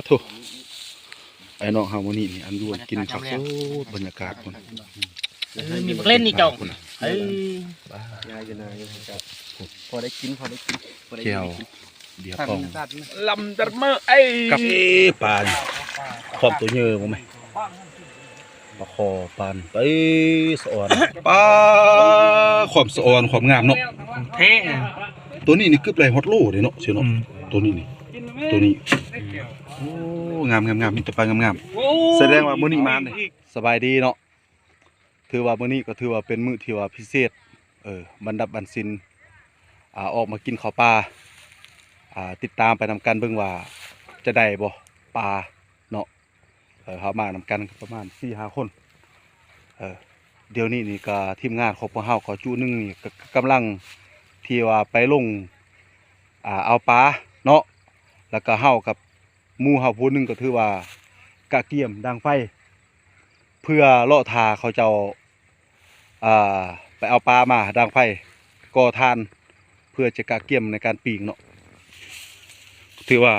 ໂທ້ ໄອ້ນ້ອງເຮົາມື້ນີ້ນີ້ ອັນຢູ່ອັນກິນຄັກໂພດ ບັນຍາກາດພຸ້ນ ເອີ ມີບັກເຫຼັ້ນນີ້ເຈົ້າ ພຸ້ນນະ ເອີ ຍາຢູ່ນາຢູ່ ພໍໄດ້ກິນ ພໍໄດ້ກິນ ພໍໄດ້ກິນ ແຈ່ວ ເບຍປອງ ລຳຕະເມີ ເອີຍ ກັບ ເອີ ປານີ້ ຄວາມໂຕໃຫຍ່ບໍ່ແມ່ນ ປາຄໍປານ ເອີຍ ສະອອນ ປາ ຄວາມສະອອນ ຄວາມງາມເນາະ ແທ້ ໂຕນີ້ນີ້ເກືອບໄດ້ຮອດໂລເດ້ເນາະ ເຊຍເນາະ ອືມ ໂຕນີ້ນີ້ ໂຕນີ້ ໂອ້ ງາມໆໆ ມີແຕ່ປາງາມໆ ໂອ້ ສະແດງວ່າມື້ນີ້ມານເດ້ ສະບາຍດີເນາະ ຖືວ່າມື້ນີ້ກໍຖືວ່າເປັນມື້ທີ່ວ່າພິເສດ ເອີ ບັນດັບບັນສິນ ອ່າ ອອກມາກິນເຂົ້າປ່າ ອ່າ ຕິດຕາມໄປນຳກັນເບິ່ງວ່າຈະໄດ້ບໍ່ປາເນາະ ເອີ ເຮົາມານຳກັນປະມານສີ່ຫ້າຄົນ ເອີ ດຽວນີ້ນີ້ກໍທີມງານຂອງພວກເຮົາກໍຈຸໜຶ່ງນີ້ກໍ ກໍກຳລັງທີ່ວ່າໄປລົງ ອ່າ ເອົາປາເນາະ ແລ້ວກໍເຮົາກັບ ໝູ່ເຮົາຜູ້ໜຶ່ງກໍຖືວ່າກະກຽມດັງໄຟ ເພື່ອເລາະຖ້າເຂົາເຈົ້າ ອ່າ ໄປເອົາປາມາດັງໄຟ ກໍ່ຖ່ານ ເພື່ອຈະກະກຽມໃນການປີ້ງເນາະ ຖືວ່າ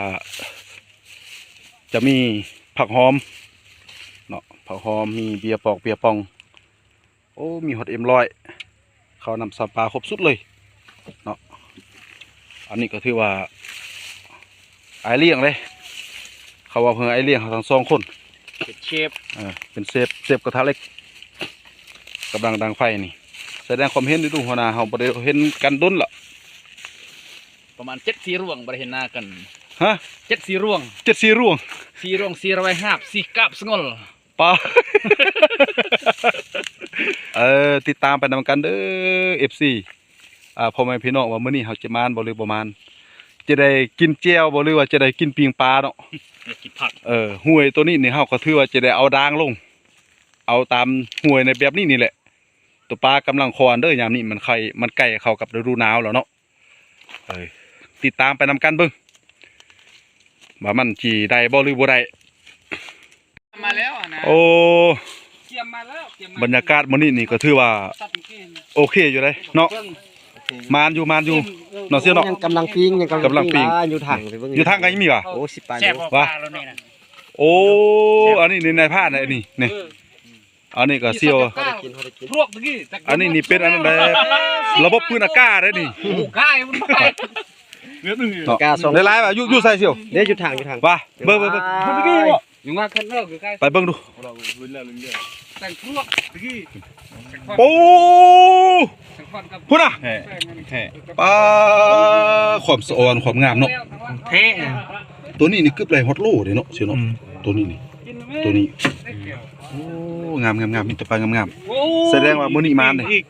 ຈະມີຜັກຫອມເນາະ ຜັກຫອມ ມີເບຍປອກ ເບຍປອງ ໂອ້ ມີຮອດເອັມຮ້ອຍ ເຂົ້ານ້ຳຊຳປາຄົບຊຸດເລີຍເນາະ ອັນນີ້ກໍຖືວ່າອ້າຍລ້ຽງເດ້ ເຂົາວ່າເພິ່ນອ້າຍລ້ຽງເຮົາທັງສອງຄົນ ເປັນເຊຟ ເອີ ເປັນເຊຟ ເຊຟກະທະເຫຼັກ ກຳລັງດັງໄຟນີ້ ສະແດງຄວາມເຫັນດູ ຫົວໜ້າເຮົາບໍ່ໄດ້ເຫັນກັນດົນລະ ປະມານເຈັດສີ່ຣວງ ບໍ່ໄດ້ເຫັນໜ້າກັນ ຮະ ເຈັດສີ່ຣວງ ເຈັດສີ່ຣວງ ສີ່ຣວງ ສີ່ຮ້ອຍຫ້າ ສີ່ກາບສະຫງົນ ປາ ເອີ ຕິດຕາມໄປນຳກັນເດີ ເອັຟຊີ ອ່າ ພໍ່ແມ່ພີ່ນ້ອງ ວ່າມື້ນີ້ເຮົາຈະມານບໍ່ ຫຼື ບໍ່ມານ ຈະໄດ້ກິນແຈ່ວບໍ່ ຫຼື ວ່າຈະໄດ້ກິນປີ້ງປາເນາະ ຢາກກິນຜັກ ເອີ ຫ້ວຍໂຕນີ້ນີ້ ເຮົາກໍຖືວ່າຈະໄດ້ເອົາດາງລົງ ເອົາຕາມຫ້ວຍໃນແບບນີ້ນີ້ແຫຼະ ໂຕປາກຳລັງຄອນເດີ ຍາມນີ້ມັນໄຄ ມັນໃກ້ເຂົ້າກັບລະດູໜາວແລ້ວເນາະ ເອີ ຕິດຕາມໄປນຳກັນເບິ່ງ ວ່າມັນຊິໄດ້ບໍ່ ຫຼື ບໍ່ໄດ້ ມາແລ້ວນະ ໂອ້ ກຽມມາແລ້ວ ກຽມມາ ບັນຍາກາດມື້ນີ້ນີ້ກໍຖືວ່າໂອເຄຢູ່ເດ້ເນາະ ມານຢູ່ ມານຢູ່ເນາະ ເຊຍເນາະ ຍັງກຳລັງປີ້ງ ຍັງກຳລັງ ກຳລັງປີ້ງ ປີ້ງ ອ່າ ຢູ່ຖັງໄປເບິ່ງ ຢູ່ຖັງກໍຍັງມີຫວາ ໂອ້ ສິບປາຍໂລ ວ່າ ໂອ້ ອັນນີ້ນີ້ນາຍພານ ອັນນີ້ນີ້ ເອີ ອັນນີ້ກໍສ່ຽວ ພໍໄດ້ກິນ ພໍໄດ້ກິນ ອັນນີ້ນີ້ເປັນອັນນັ້ນແຫຼະ ລະບົບປືນອາກາດເດ້ນີ້ ໂອ້ ກາຍມັນໄປ ເນາະ ກາສອງ ຫຼາຍໆວ່າ ຢູ່ ຢູ່ໃສສ່ຽວ ເດ້ ຢູ່ທາງ ຢູ່ທາງ ວ່າ ເບິ່ງ ເບິ່ງ ເບິ່ງ ຢູ່ມາຄັນເລີກຢູ່ໃກ້ ໄປເບິ່ງດູ ແຕ່ງພວກຕະກີ້ ໂອ້ ພຸ້ນນະ ແທ້ ປາ ຄວາມສະອອນ ຄວາມງາມເນາະ ແທ້ ໂຕນີ້ນີ້ເກືອບໄດ້ຮອດໂລເດ້ເນາະ ຊິເນາະ ອືມ ໂຕນີ້ນີ້ ໂຕນີ້ ໂອ້ ງາມໆໆ ມີແຕ່ປາງາມໆ ໂອ້ ສະແດງວ່າມື້ນີ້ມານເດ້ ນີ້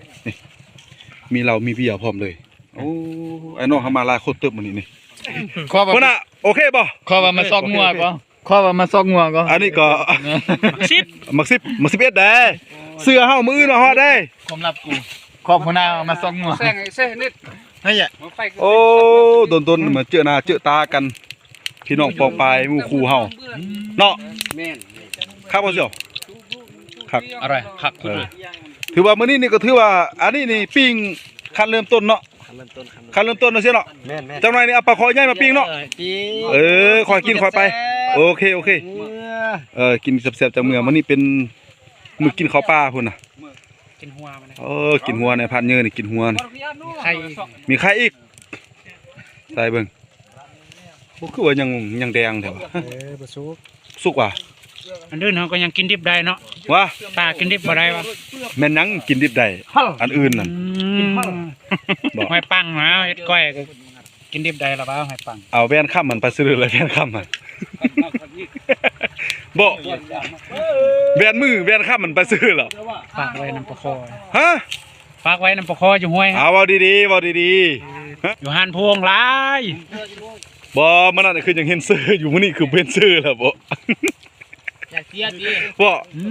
ມີເຫຼົ້າມີເບຍພ້ອມເລີຍ ໂອ້ ໄອ້ນ້ອງເຮົາມາຫຼາຍຄົນເຕີບມື້ນີ້ນີ້ ຂໍວ່າ ພຸ້ນນະ ໂອເຄບໍ່ ຂໍວ່າມາຊອກງົວກໍ ຂໍວ່າມາຊອກງົວກໍ ອັນນີ້ກໍ ໝາກສິບ ໝາກສິບ ໝາກສິບເອັດເດ້ ເຊື່ອເຮົາ ມື້ອື່ນມາຮອດເດ້ ຄວາມລັບກູ ຂອບຫົວໜ້າມາຊອກງົວ ແຊງ ແຊງນິດ ໃຫ້ ໂອ້ ດົນໆມາເຈີໜ້າເຈີຕາກັນ ພີ່ນ້ອງປອງປາຍໝູ່ຄູ່ເຮົາເນາະ ແມ່ນ ຄັກບໍ່ສ່ຽວ ຄັກ ອະໄລ ຄັກ ເອີ ຖືວ່າມື້ນີ້ນີ້ກໍຖືວ່າ ອັນນີ້ນີ້ປີ້ງຂັ້ນເລີ່ມຕົ້ນເນາະ ຂັ້ນເລີ່ມຕົ້ນ ຂັ້ນເລີ່ມຕົ້ນເນາະ ເຊຍເນາະ ແມ່ນໆ ຈັກໜ່ອຍນີ້ເອົາປາຄໍໃຫຍ່ມາປີ້ງເນາະ ເອີ ຄ່ອຍກິນຄ່ອຍໄປ ໂອເຄ ໂອເຄ ເອີ ກິນແຊບໆ ຈັ່ງເມືອ ມື້ນີ້ເປັນມື້ກິນເຂົ້າປ່າພຸ້ນນະ ກິນຫົວມັນ ເອີ ກິນຫົວ ນາຍພານເຍີນີ້ກິນຫົວ ມີໄຂ່ອີກ ມີໄຂ່ອີກ ໃສ່ເບິ່ງ ໂອ້ ຄືວ່າຍັງ ຍັງແດງແທ້ວະ ເອີ ບໍ່ສຸກ ສຸກຫວາ ອັນອື່ນເຮົາກໍຍັງກິນດິບໄດ້ເນາະ ຫວາ ປາກິນດິບບໍ່ໄດ້ຫວາ ແມ່ນຫຍັງກິນດິບໄດ້ ອັນອື່ນນັ້ນ ອືມ ບໍ່ ຫອຍປັງນະ ເຮັດກ້ອຍກໍກິນດິບໄດ້ລະຫວາ ຫອຍປັງ ເອົາແວ່ນຄ້ຳມັນໄປຊື່ລະ ແວ່ນຄ້ຳມັນ ບໍ່ ແວ່ນມືແວ່ນຄ້ຳມັນໄປຊື່ລະ ຝາກໄວ້ນຳປະຄໍ ຮະ ຝາກໄວ້ນຳປະຄໍຢູ່ຫ້ວຍ ເອົາ ເວົ້າດີໆ ເວົ້າດີໆ ຢູ່ຮ້ານພວງຫຼາຍ ບໍ່ ມື້ນັ້ນຄືຍັງເຫັນຊື່ຢູ່ ມື້ນີ້ຄືບໍ່ເຫັນຊື່ແລ້ວບໍ່ ຢາກເສຍຕິ ບໍ່ ອື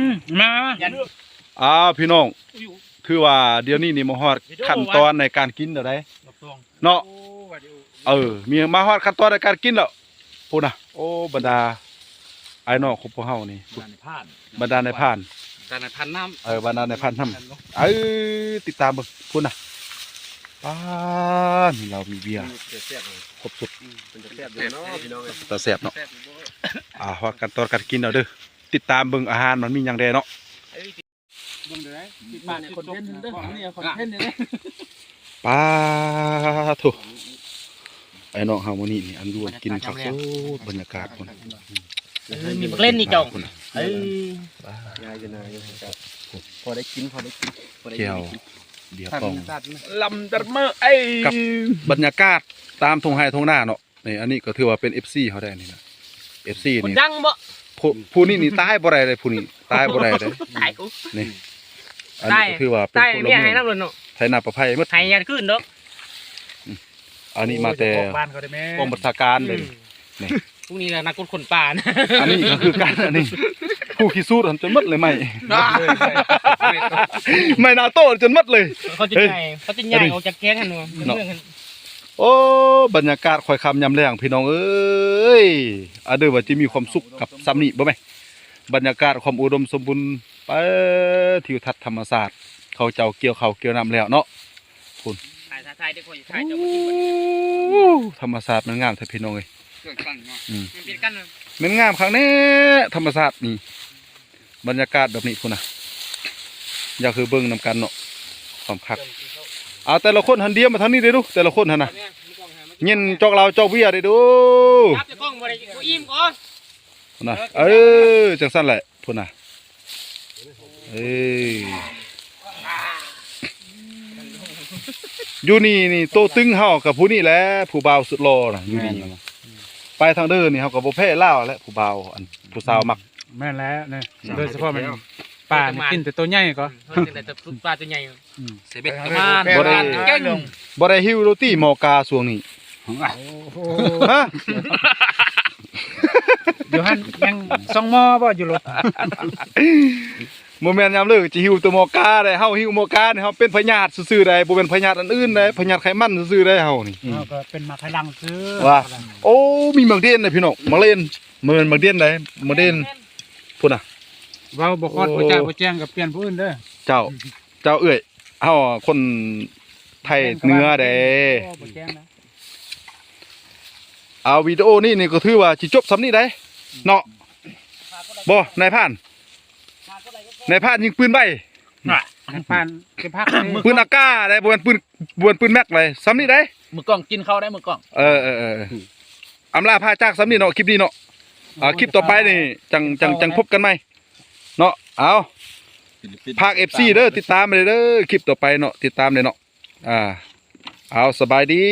ມ ມາ ມາ ອ່າ ພີ່ນ້ອງ ຄືວ່າດຽວນີ້ນີ້ມາຮອດຂັ້ນຕອນໃນການກິນແລ້ວໃດເນາະ ເອີ ມີມາຮອດຂັ້ນຕອນໃນການກິນແລ້ວ ພຸ້ນນະ ໂອ້ ບັນດາອ້າຍນ້ອງຂອງພວກເຮົານີ້ ບັນດານາຍພານ ບັນດານາຍພານ ບັນດານາຍພານນຳ ເອີ ບັນດານາຍພານນຳ ເອີ ຕິດຕາມເບິ່ງ ພຸ້ນນະ ອາ ມີເຫຼົ້າມີເບຍ ອືມ ເປັນຕາແຊບເນາະ ຄອບສຸດ ອືມ ເປັນຕາແຊບຢູ່ເນາະພີ່ນ້ອງເອີຍ ຕາແຊບເນາະ ແຊບຢູ່ບໍ່ ອ່າ ວ່າກັນຕອນກັນກິນເອົາເດີ ຕິດຕາມເບິ່ງອາຫານມັນມີຫຍັງແດ່ເນາະ ເບິ່ງເດີ ຕິດຕາມ ຄອນເທັນເດີ ຄອນເທັນເດີ ປາໂທ ໄອ້ນ້ອງເຮົາມື້ນີ້ນີ້ ອັນຢູ່ອັນກິນຄັກ ໂອ້ ບັນຍາກາດພຸ້ນ ເອີ ມີບັກເລັ່ນນີ້ເຈົ້າ ເອີ ງ່າຍຢູ່ນະ ພໍໄດ້ກິນ ພໍໄດ້ກິນ ພໍໄດ້ກິນ ແຈ່ວ ເບຍປອງ ລຳຕະເມີ ເອີຍ ກັບບັນຍາກາດຕາມທົ່ງໄຮ່ທົ່ງນາເນາະ ນີ້ ອັນນີ້ກໍຖືວ່າເປັນເອັຟຊີເຮົາໄດ໋ນີ້ນະ ເອັຟຊີນີ້ ຄົນດັງບໍ່ ຜູ້ ຜູ້ນີ້ນີ້ຕາຍບໍ່ໄດ້ເດ້ ຜູ້ນີ້ຕາຍບໍ່ໄດ້ເດ້ ຕາຍ ນີ້ ອັນນີ້ກໍຖືວ່າເປັນ ຕາຍ ຄົນລະເມືອງ ເມຍໃຫ້ນຳໂລດເນາະ ໄຖນາປະໄພໝົດ ໄຖຍາດຄືນດອກ ອືມ ອັນນີ້ມາແຕ່ ໂອ້ຍ ເຈົ້າຂອງບ້ານເຂົາເດ້ແມ່ ກອງບັນຊາການເດ້ ອືມ ນີ້ ພວກນີ້ລະນັກຂຸດຄົ້ນປ່ານະ ອັນນີ້ກໍຄືກັນ ອັນນີ້ ຜູ້ຂີ້ສູດຫັ້ນຈົນໝົດເລີຍ ໄມ້ ໄມ້ໜ້າໂຕະຈົນໝົດເລີຍ ເຂົາຈະ ເຮີ້ຍ ໃຫຍ່ ເຂົາຈະໃຫຍ່ ອັນນີ້ ອອກຈາກແຄງຫັ້ນ ເນາະ ເມືອງຫັ້ນ ໂອ້ ບັນຍາກາດຄ່ອຍຄ່ຳຍາມແລງພີ່ນ້ອງເອີຍ ອາ ເດີວ່າຈະມີຄວາມສຸກກັບຊ່ຳນີ້ບໍ່ແມ່ນ ບັນຍາກາດຄວາມອຸດົມສົມບູນ ໄປ ທິວທັດທຳມະຊາດ ເຂົາເຈົ້າກ່ຽວເຂົ້າກ່ຽວນ້ຳແລ້ວເນາະ ພຸ້ນ ຖ່າຍ ຖ່າຍ ຖ່າຍເດ້ ຂ້ອຍຖ່າຍເຈົ້າບໍ່ກິນ ໂອ້ ທຳມະຊາດມັນງາມແທ້ພີ່ນ້ອງເອີຍ ເຄື່ອງຕັ້ງເນາະ ອືມ ມັນຕິດກັນ ແມ່ນງາມຄັກແນ່ທຳມະຊາດນີ້ ບັນຍາກາດແບບນີ້ພຸ້ນນະ ຢາກໃຫ້ເບິ່ງນຳກັນເນາະ ຄວາມຄັກ ເອົາແຕ່ລະຄົນຫັ້ນ ດຽວມາທາງນີ້ເດ້ດູ ແຕ່ລະຄົນຫັ້ນນະ ເຢັນຈອກເຫຼົ້າຈອກເບຍເດ້ດູ ຈັບແຕ່ກ້ອງບໍ່ໄດ້ ບໍ່ອີ່ມກໍ ພຸ້ນນະ ເອີ ຈັ່ງຊັ້ນແຫຼະ ພຸ້ນນະ ເອີ ຢູ່ນີ້ນີ້ໂຕຕຶງເຮົາກັບຜູ້ນີ້ແຫຼະ ຜູ້ບ່າວສຸດຫຼໍ່ນະ ຢູ່ນີ້ ແມ່ນແລ້ວ ໄປທາງເດີນີ້ເຮົາກໍບໍ່ແພ້ລາວແຫຼະ ຜູ້ບ່າວ ອັນ ຜູ້ສາວມັກ ແມ່ນແລ້ວນີ້ ໂດຍສະເພາະແມ່ນປານີ້ກິນແຕ່ໂຕໃຫຍ່ກໍ ເຮົາຈຶ່ງໄດ້ປາໂຕໃຫຍ່ ອືມ ເສຍເບັດປະມານ ບໍ່ໄດ້ ເກັ່ງ ບໍ່ໄດ້ຫິ້ວໂລຕີໝໍກາຊ່ວງນີ້ ໂອ້ໂຫ ຮະ ຢູ່ຫັ້ນຍັງສອງໝໍບໍ່ຢູ່ໂລ ບໍ່ແມ່ນຍາມເລີກຈະຫິ້ວແຕ່ໝໍກາໄດ໋ ເຮົາຫິ້ວໝໍການີ້ ເຮົາເປັນພະຍາດຊື່ໆໄດ໋ ບໍ່ແມ່ນພະຍາດອັນອື່ນໄດ໋ ພະຍາດໄຂມັນຊື່ໆໄດ໋ ເຮົານີ້ ເຮົາກໍເປັນໝາກໄຂ່ຫຼັງຄື ວ່າ ໂອ້ ມີໝາກເດັນນະພີ່ນ້ອງ ໝາກເຫຼັ້ນ ບໍ່ແມ່ນໝາກເດັນໃດ ໝາກເດັນ ພຸ້ນນະ ເວົ້າບໍ່ຄອດ ໂອ້ ບໍ່ຈາບໍ່ແຈ້ງກໍປ່ຽນຜູ້ອື່ນເດີ ເຈົ້າ ເຈົ້າເອື້ອຍ ເຮົາຄົນໄທເໜືອເດ້ ບໍ່ແຈ້ງນະ ເອົາ ວິດີໂອນີ້ນີ້ກໍຖືວ່າຊິຈົບສ່ຳນີ້ໄດ໋ເນາະ ບໍ່ ນາຍພານ ນາຍພານຍິງປືນໄວ ນາຍພານຊິພັກ ປືນອາກາໄດ໋ ບໍ່ແມ່ນປືນ ບໍ່ແມ່ນປືນແມັກໄດ໋ ສ່ຳນີ້ໄດ໋ ມືກ້ອງກິນເຂົ້າໄດ້ ມືກ້ອງ ເອີໆໆ ອຳລາພາຈາກສ່ຳນີ້ເນາະ ຄລິບນີ້ເນາະ ອ່າ ຄລິບຕໍ່ໄປນີ້ ຈັ່ງ ຈັ່ງ ຈັ່ງພົບກັນໃໝ່ເນາະ ເອົາ ຝາກເອັຟຊີເດີ ຕິດຕາມໄດ້ເດີ ຄລິບຕໍ່ໄປເນາະ ຕິດຕາມໄດ້ເນາະ ອ່າ ເອົາ ສະບາຍດີ.